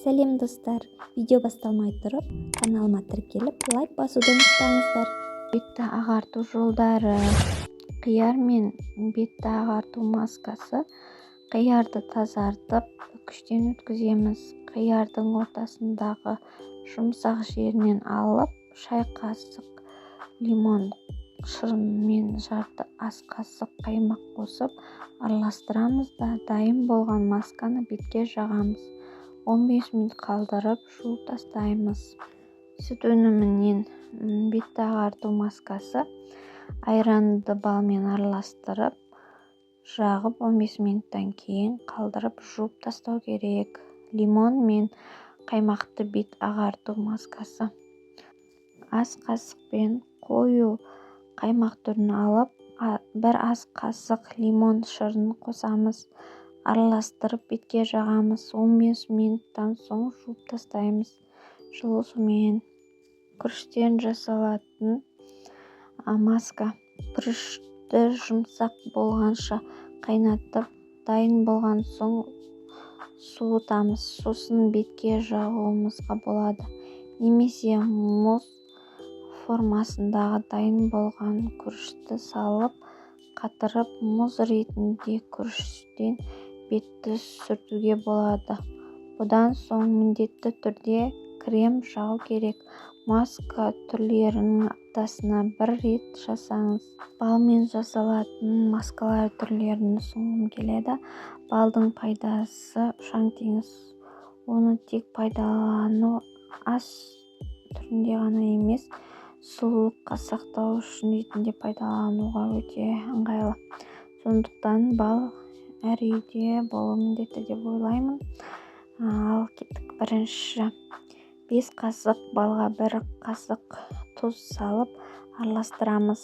Сәлем, достар! Видео басталмай тұрып, каналыма тіркеліп, лайк басуды ұмытпаңыздар. Бетті ағарту жолдары. Қияр мен бетті ағарту маскасы. Қиярды тазартып, үккіштен өткіземіз. Қиярдың ортасындағы жұмсақ жерінен алып, шай қасық лимон шырынымен жарты ас қасық қаймақ қосып араластырамыз да, дайын болған масканы бетке жағамыз. 15 минут қалдырып, жуып тастаймыз. Сүт өнімінен бетті ағарту маскасы. Айранды балмен араластырып жағып, 15 минуттан кейін қалдырып, жуып тастау керек. Лимон мен қаймақты бет ағарту маскасы. Ас қасықпен қою қаймақ түрін алып, 1 ас қасық лимон шырынын қосамыз. Араластырып, бетке жағамыз. 15 минуттан соң жуып тастаймыз жылы сумен. Күріштен жасалатын маска. Күрішті жұмсақ болғанша қайнатып, дайын болған соң суытамыз. Сосын бетке жағуымызға болады немесе мұз формасындағы дайын болған күрішті салып, қатырып, мұз ретінде күріштен бетті сүртуге болады. Бұдан соң міндетті түрде крем жағу керек. Маска түрлерін аптасына бір рет жасаңыз. Балмен жасалатын маскалар түрлерін ұсынғым келеді. Балдың пайдасы ұшаң-теңіз. Оны тек пайдалану ас түрінде ғана емес, сұлулыққа сақтау үшін ретінде пайдалануға өте ыңғайлы. Сондықтан бал әр үйде болуы міндетті деп ойлаймын. Ал кеттік. Бірінші, 5 қасық балға 1 қасық тұз салып араластырамыз.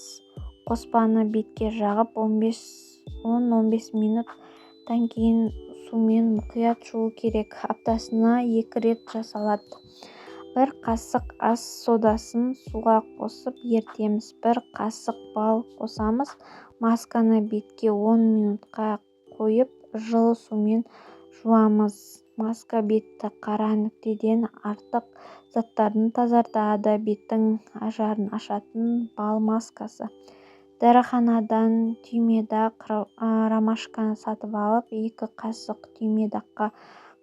Қоспаны бетке жағып, 10-15 минуттан кейін сумен мұқият жуу керек. Аптасына 2 рет жасалады. 1 қасық ас содасын суға қосып ерітеміз. 1 қасық бал қосамыз. Масканы бетке 10 минутқа қойып, жылы сумен жуамыз. Маска бетті қара нүктеден, артық заттардан тазартады, беттің ажарын ашатын бал маскасы. Дәріханадан түймедақ, ромашканы сатып алып, 2 қасық түймедаққа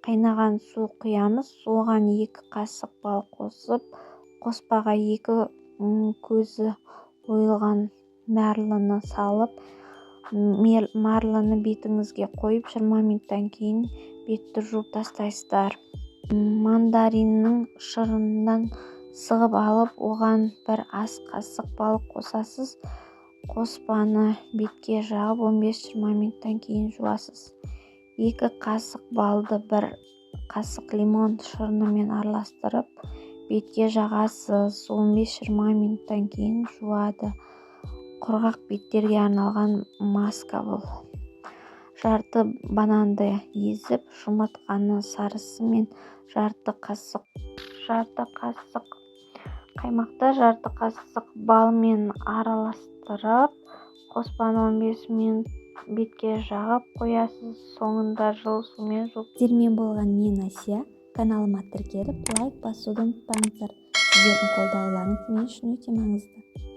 қайнаған су құямыз. Оған 2 қасық бал қосып, қоспаға 2 көзі ойылған марлыны салып, марлыны бетіңізге қойып, 20 минуттан кейін бетті жуып тастайсыздар. Мандариннің шырынын сығып алып, оған 1 ас қасық бал қосасыз. Қоспаны бетке жағып, 15-20 минуттан кейін жуасыз. 2 қасық балды 1 қасық лимон шырынымен араластырып, бетке жағасыз. 15-20 минуттан кейін жуады. Құрғақ беттерге арналған маска бұл. Жарты бананды езіп, жұмыртқаны сарысы мен жарты қасық қаймақты жарты қасық балмен араластырып, қоспаны 15 минут бетке жағып қоясыз. Соңында жылы сумен жуып. Сіздермен болған мен, Әсия. Каналыма тіркеліп, лайк басуды ұмытпаңыздар. Сіздердің қолдауларыңыз мен үшін өте маңызды.